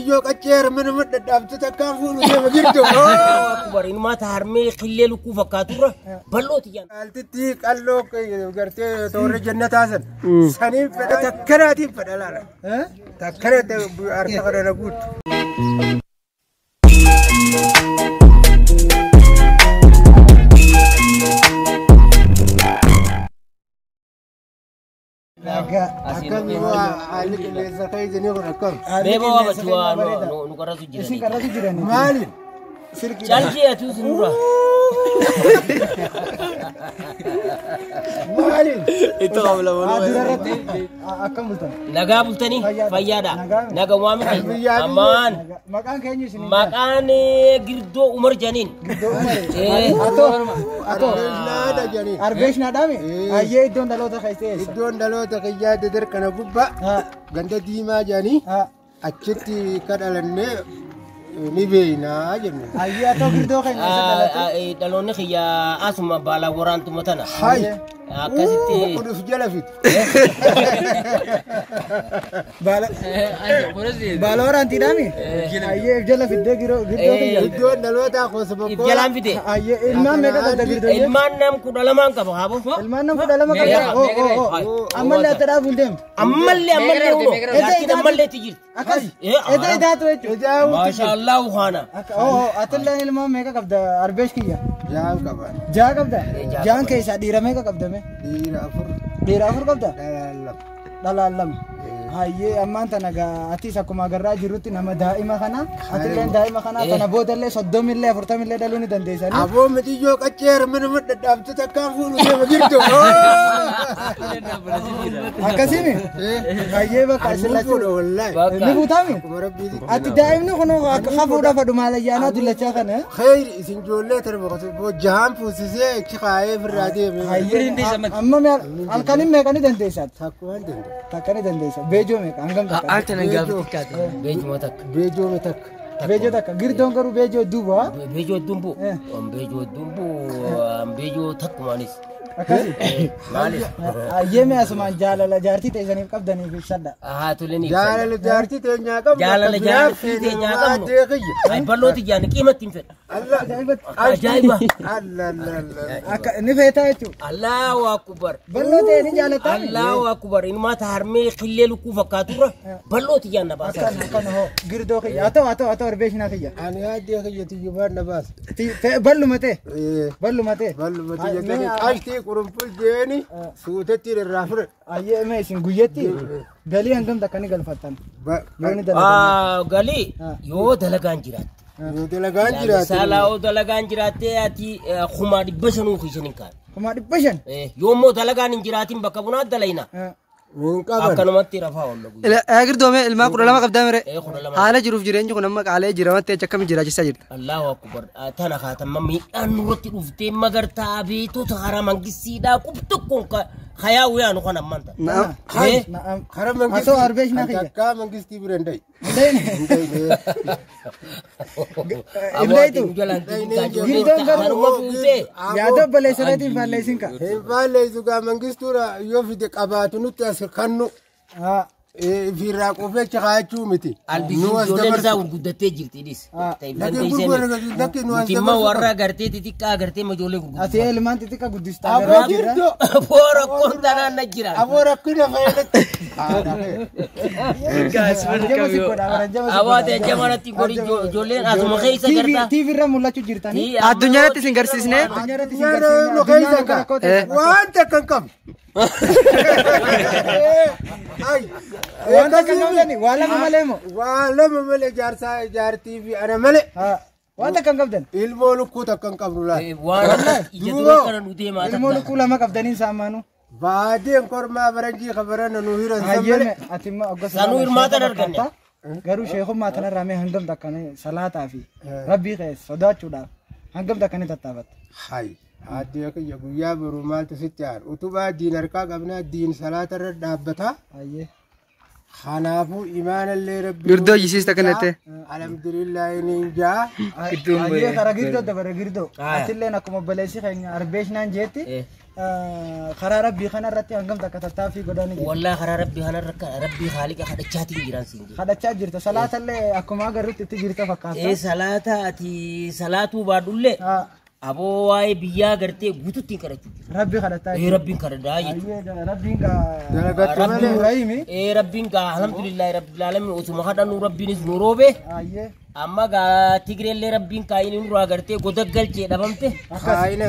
Mitiyyoo qaccee mana madda takkaan fuudhu deema jirtu. Akbar inumaa harmee qillee lukkuu fakkaaturra bal'ooti jaan. Altitti qalloo gartee toorri jannataa san. Saniin fedha takkanaatiin fedha laala. Takkanatti harka kana na guuttu. Akkami haalli qilleensa keessanii kun akkam? Beeba waa bachuu waa nu qarrasu Isin jirani. qarratu jirani. Maaliin? Calqii atuu sinurra. Maaliin? Dura irratti akkam bultan? Nagaa bultanii fayyaadha. Nagaa waa miti. Ammaan Maqaan keenya isin maqaan Girdoo Umar Janiin. Girdoo Umar. Atoo atoo Arbeeshnaadha jedhanii. Arbeeshna dhaame? Ayyee iddoon dhaloota keessa eessa? Iddoon dhaloota kiyyaa dadar kana gubbaa ganda diimaa jedhanii achitti kadhalannee ni beeynaa jenne. Ayyee atoo girdoo keenya eessa dhalatte? Dhaloonni kiyyaa asuma baalaa waraantuma tana. Hay! Akkasitti. Kun of jala fiti. Baala waraantii dhaame? Ayyee if jala fiddee girdoo kiyya. Iddoon dhalootaa koosuma If jalaan fide. Ayyee ilmaan meeqa qabda girdoo? Ilmaan nam 12 qaba haabo. Ilmaan nam 12 qabda. Oo oo oo. Ammallee ati dhaabuun deemtu. Ammallee ammallee hunoo. Jaartiin ammallee itti jirti. Akkas. Eda idaatu jechuudha. Maasha Allah haana. Oo atilleen ilmaan meeqa qabda Arbeesh kiyya? Jaan qaban. Ja'a qabda? Ja'an keessaa dhiira meeqa qabda mee? Dhiira 4. Dhiira 4 qabda? Dhalaan 2. Dhalaan 2. Hayyee ammaan tana gaa atis akkuma agarraa jirrutti nama daa'ima kana atilleen daa'ima kana kana boodallee 30illee 40illee dhaluu ni dandeessanii. Aboo mitiyyoo qaccee mana madda dhaabtu takkaan fuudhu deema jirtu. Akkasimi? Hayyee bakka isin Ni fuudha lachuu. wallaahi. Ni fuutaami? Akkuma rabbiiti. Ati daa'imni kun hafuudha fadhu maalayyaanaa dullachaa kana. Khayri isin ijoollee tana boqotu jahaan fuusisee achi kaayee firraa deeme. Hayyee amma halkanin meeqa ni dandeessaati? Takkumaan danda'u. Takka ni dandeessa. Beejoo meeqa hangam takka? Beejuma takka. Beejoo takka. Beejoo takka. Girdoon garuu beejoo duuba. Beejoo dumbu. Beejoo dumbu. Beejoo takkumaanis. Akkasi. Maaliif? Hayyee mee asumaan jaalala jaartii teessaniif qabdaniif ibsadha. Haa tole ni ibsa. Jaalala jaartii teenyaa qabnu. Jaalala jaartii teenyaa qabnu. Addee kiyya. Ay bal'ooti jaan qiimatti hin fedha. Allah. Ajaa'iba. Allah Allah Allah. Akka ni feetaa jechuudha. Allahu akbar. Bal'oo ta'e ni jaalataa? Allahu akbar. Inumaa harmee qillee lukkuu fakkaaturra bal'ooti jaan na baasa. Akkana akkana hoo girdoo kiyya. Haa ta'u haa ta'u haa ta'u arbeeshinaa kiyya. Ani addee kiyya tiyyumaan na baasa. Bal'uma ta'e. Bal'uma ta'e. Bal'uma tiyya ta'e qashtii qurunful jeeni suutetti irraa fudhadha. Hayyee mee isin guyyatti galii hangam takka ni galfattan? Yoo ni dalagan. Galii yoo dalagaan jiraatte. Yoo dalagaan jiraatte. Saalaa yoo dalagaan jiraatte ati 500,000 kiisan hin kaa'e. 500,000? Yoo immoo dalagaan hin jiraatin bakka bunaa dalayna. Hin qaban. Akkanumatti rafaa oolla guyyaa. Girdoome ilmaan 12 qabdaa mere. 12. Haala jiruuf jireenyi kun amma qaalee jiramatti achi akkamiin jiraachisaa jirta? Allahu akbar. Tana kaatamma miidhaan nurratti dhuftee magartaa beetota karaa mangistiidhaa qub tokkoon hayaa uyaanu kan ammaan tana. Na'am. Na'am. Kara Haa ta'u arbeeshinaa kiyya. Takkaa mangistii bira hin dayi. Ildeetu. Girdoon garuu yaada obboleessa keetiin faalleessin ka. Hin faalleessu gaa mangistuudha yoo fide qabaatu nutti as kannu ifirraa quufee achi kaayachuu miti. Albisiin Nu as ijoolleen isaa dabarsu. gurguddattee jirti dhis. Lakin gurgurra lakki nu as Nuti immoo dabarsu. warra gartee xixiqqaa gartee ijoollee Ati gurguddaa. ilmaan xixiqqa guddistaa Aboo garaa jira. girdoo. Aboo rakkoon tanaan na jira. Aboo rakkina fayyadatti. Arjama si godha arjama si Aboo godha. ati ajjamanatti godhi ijoolleen asuma keessa gartaa. TV irra mul'achuu jirtanii. Addunyaa irratti isin garsiisnee Addunyaa irratti isin Nyaata garsiisnee nu addunyaan keessa akka ka. rakkoo ta'e. Waan takka hin qabnu. Ay. Waan takka hin qabdani waa lama malee moo? Waa lama malee jaarsaa jaartii fi ana malee. Waan takka hin qabdan. Ilmoo lukkuu takka hin qabnu laata. Waan ija dura kana nu deemaa Ilmoo lukkuu lama qabdaniin saamaanu. Baadeen kormaa baranjii kabarana nu hiran san Hayyee malee. ati immoo ogga Sanuu hirmaatan arganne. Garuu sheekummaa tanarraa mee hangam takka salaataa fi rabbii kee sodaachuudhaaf hangam takka ni tattaafatta. Hay. Addee kiyya guyyaa boruu maaltu sitti aanu utubaa diin harkaa qabnaa diin salaata irra dhaabbataa. Hayyee. Kanaafuu imaanallee rabbi. Girdoo jisiista kanatti. Alhamdulillahi niin jaa. Hayyee kara girdoo dabara girdoo. Atilleen akkuma obboleessi keenya arbeeshinaan jeetti. Karaa rabbii kanarratti hangam takka tattaaffii godhanii jirta? Wallaahi karaa rabbii kanarra rabbii haaliqa kadhachaatiin jiran siin jedhe. Kadhachaa jirta. Salaatallee akkuma agarrutti itti jirta fakkaata. Ee salaata ati salaatuu baadhullee aboo waa'ee biyyaa gartee guututti hin kadhachuu jira. Rabbi kadhataa Ee rabbiin kadhadhaa jechuudha. Hayyee rabbiin gaa Dalagattu malee. Ibrahimi. Ee rabbiin gaa alhamdulillahi rabbil alamin osuma kadhannu rabbiinis nu roobe. Hayyee. Amma gaa Tigreellee rabbiin kaayini nurraa gartee goda galchee dhabamte. Kaayina.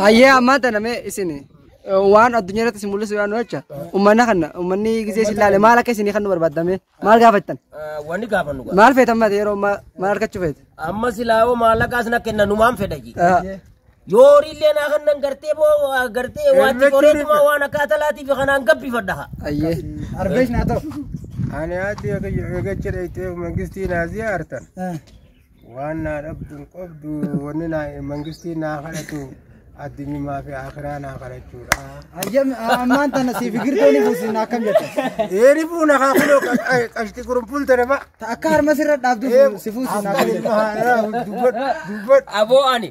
Hayyee ammaa tana mee isin waan addunyaa irratti isin mul'isu yaanu jecha uummanni kana uummanni gisee isin ilaale maal akka isinii kan nu barbaaddame maal gaafattan? Wanni gaafannu gaa. Maal feetan mate yeroo ammaa maal argachuu feete? Amma silaawoo maallaqaas na kenna numaan fedha jee. Yoo horiillee naa kannan gartee boo gartee waatti qoreetuma waan akka atalaatiif kanaan gabbifadha. Hayyee. Arbeesh naa ta'u. Ani haati eegacha dheeytee mangistii naa ziyaartan. Waan naa dhabdu hin qabdu wanni naa mangistii naa kadhatu addunyumaa fi akiraa naa kadhachuudha. Hayyee ammaan tana siif girtooni fuusin akkam jette? Eeri fuuna haa kunoo qashti qurunful tana fa'a. Ta akka harma sirra dhaabdu si fuusin akkam jette? Dubbadhu dubbadhu. Aboo ani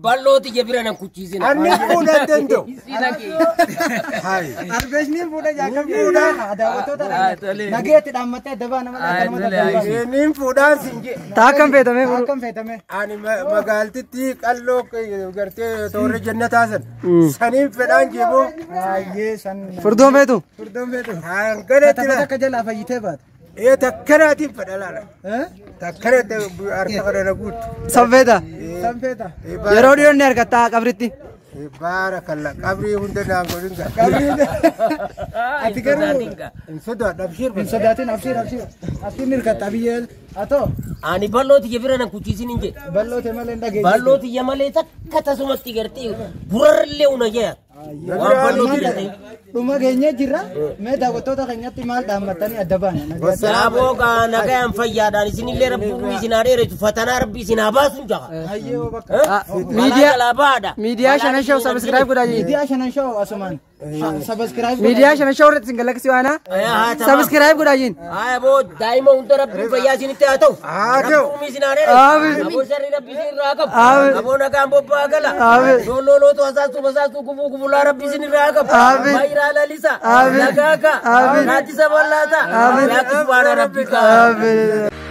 bal'ooti jabira nan kuchiisina. Anni fuudha hin danda'u. Hayi. Arbeeshni fuudha jaakam fuudha daawwattoota nageetti dhaammattee dabaa nama nama dabaa. Niin fuudhaan sin jee. Taa akkam feetame furu? Akkam feetame? Ani magaaltitti qalloo gartee toorri jannataa san. Saniin fedhaan jeeboo. Hayyee san. Furdoon feetu? Furdoon feetu. Hanganatti Tafa takka jalaa fayyitee baate. Ee takkanaatiin fedha laala. Takkanatti harka kana na guuttu. San feeta? San feeta. Yeroo dhiyoo ni argattaa qabritti? Baarakalla qabrii hunda naan godhin gaa. Ati garuu Hin sodaadhu abshiir. hin sodaatin abshiir abshiir. Abshiir nirkatta abiyyee atoo Ani bal'ooti jabira nan kuchiisin hin jedhe. bal'oote malee hin dhageessu. Bal'ooti malee takka tasumatti gartee gurarrillee una jee. Waan bal'ooti ta'e. Dhuma geenyee jirra. Mee daawwattoota keenyatti maal dhaammattanii adda baana? Saaboo gaa nagayaan fayyaadhaan isinillee rabbi isin haa dheeretu fatanaa rabbi isin haa baasu jaha. Hayyee hoo bakka. Miidiyaa baadha. miidiyaa shanan sha'u sabiskiraayib godhaa jiru. Miidiyaa shanan sha'u asumaan. Sabiskiraayib. Miidiyaa shanan sha'u irratti isin galaksii waana sabiskiraayib godhaa jiru. Haa boo daa'ima hunda rabbi fayyaa isinitti haa ta'u. Haa ta'u. Rabbi isin haa dheeretu. Aboo sharri rabbi isin irraa qabu. Aboo nagaan bobba'aa gala. Lolloolootu hasaastuu basaastuu gufuu gufulaa rabbi isin irraa qabu. Bayiraa lalisa. Nagaakaa. Gaaddisa bal'aataa. Yaaqis baana rabbi kaa. Amiin.